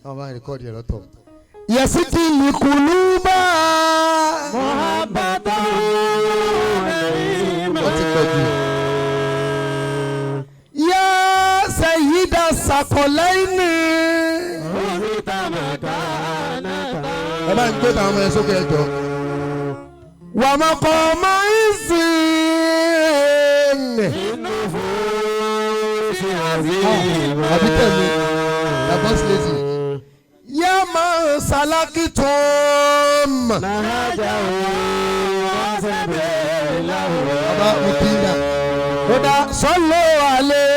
Àwọn máa ń record ẹ̀ lọ́tọ̀. Yẹsìtì lìkùlùbà. Wọ́n ti pọ̀ jù. Yá sẹ̀yídà sàkọ̀lẹ́yìnì. Ẹ bá ń gbé tàwọn ọmọ yẹn sókè ẹ jọ. Wàmọ̀kọ̀ máa ń sìn. Àbí tẹ̀mí na boss lady. Yá máa ń sálákìtùm. Bàbá mo kí n dà. Ó dá sọ́lọ́ àlẹ́.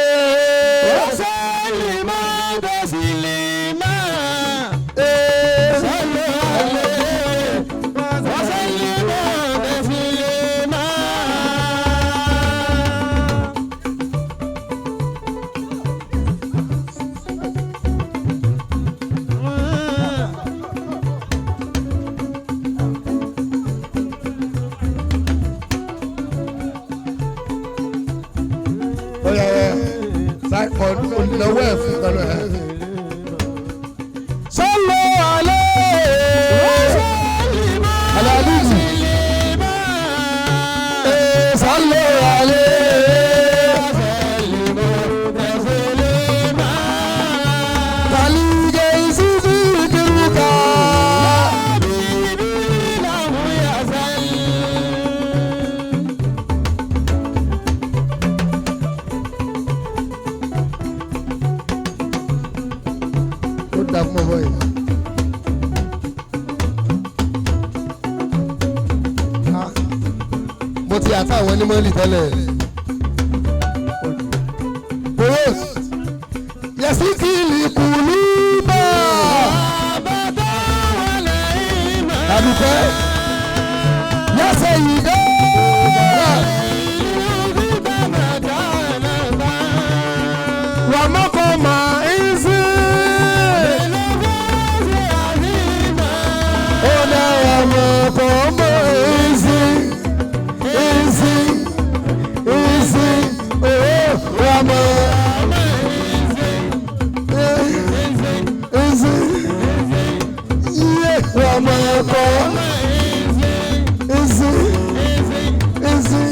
Ó yẹ ẹ olùnáwó ẹ̀ fún pẹ̀lú ẹ̀. Sọ́lọ́ àlẹ́. Alálùjù. Sọ́lọ́ àlẹ́. Kàlíjẹ ìsúsú kìrúkà. Ó dà fún ọmọ yìí. Ah, mo ti àtàwọn onímọ̀lì tẹ́lẹ̀. Boros. Yẹsìtì lìkùlùbà. Àdùkẹ́. Yẹsẹ̀ yìí dé. Wàmọ́kọ̀ máa ń sìn. Ó dá wàmọ́kọ̀ máa ń sìn. Ìsìn. Ìsìn. Òó wàmọ́. Ìsìn. Iye wàmọ́kọ̀. Ìsìn. Ìsìn.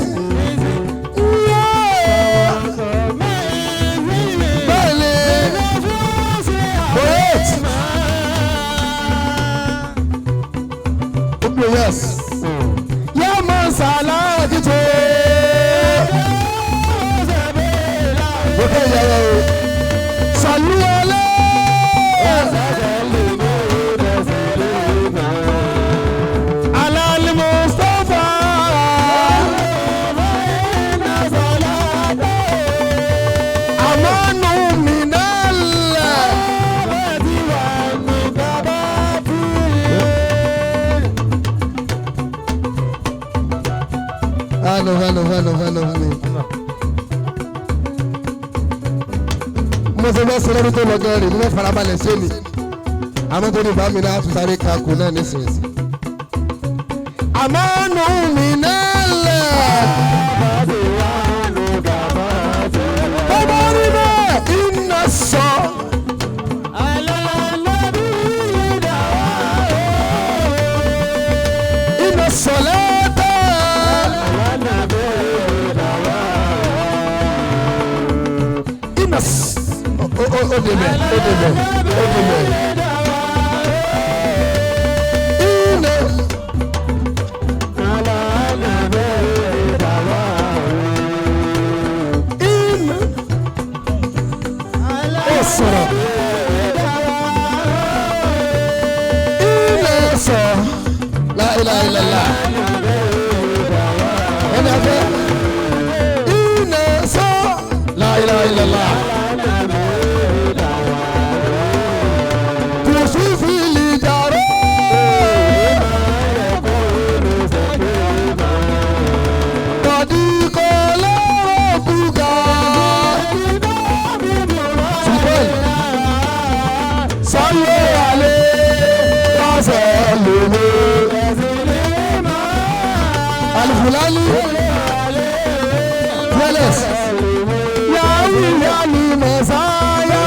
Iye. Bẹ́ẹ̀ni. Wait. Ó pè yes. Yóò mọ sàláàdì tó. Mo fẹ́ yára o. Sàlú ọlẹ́. Alali Mustapha. Amanu minala. Hánà hánà hánà hánà hánà. Mo ṣe fẹ́ ṣe lọ́dún tó lọ gan rè mo fẹ́ farabalẹ̀ ṣé ni. Àmọ́ tó ní bàmí náà tún sáré kakò náà nísinsìnyí. Amanu minala. Bọ́bá rí bẹ́ẹ̀ iná sọ. Iná sọ lẹ́tà. Iná sọ. Ó débẹ̀ ó débẹ̀ ó débẹ̀. Iná. Iná. Ó sọ̀rọ̀. Iná sọ. La ilaha illallah. Ẹni afẹ́. Iná sọ. La ilaha illallah. Tùsùfì lè jàró. Tọ̀díkọ̀ lọ́rọ̀ bùkà. Sultan. Sọ́lé àlẹ́ lọ́sẹ̀ lòlò. Alifulani. Fearless. Yàrá ìyá ni mẹ̀sáyà.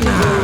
Ghana.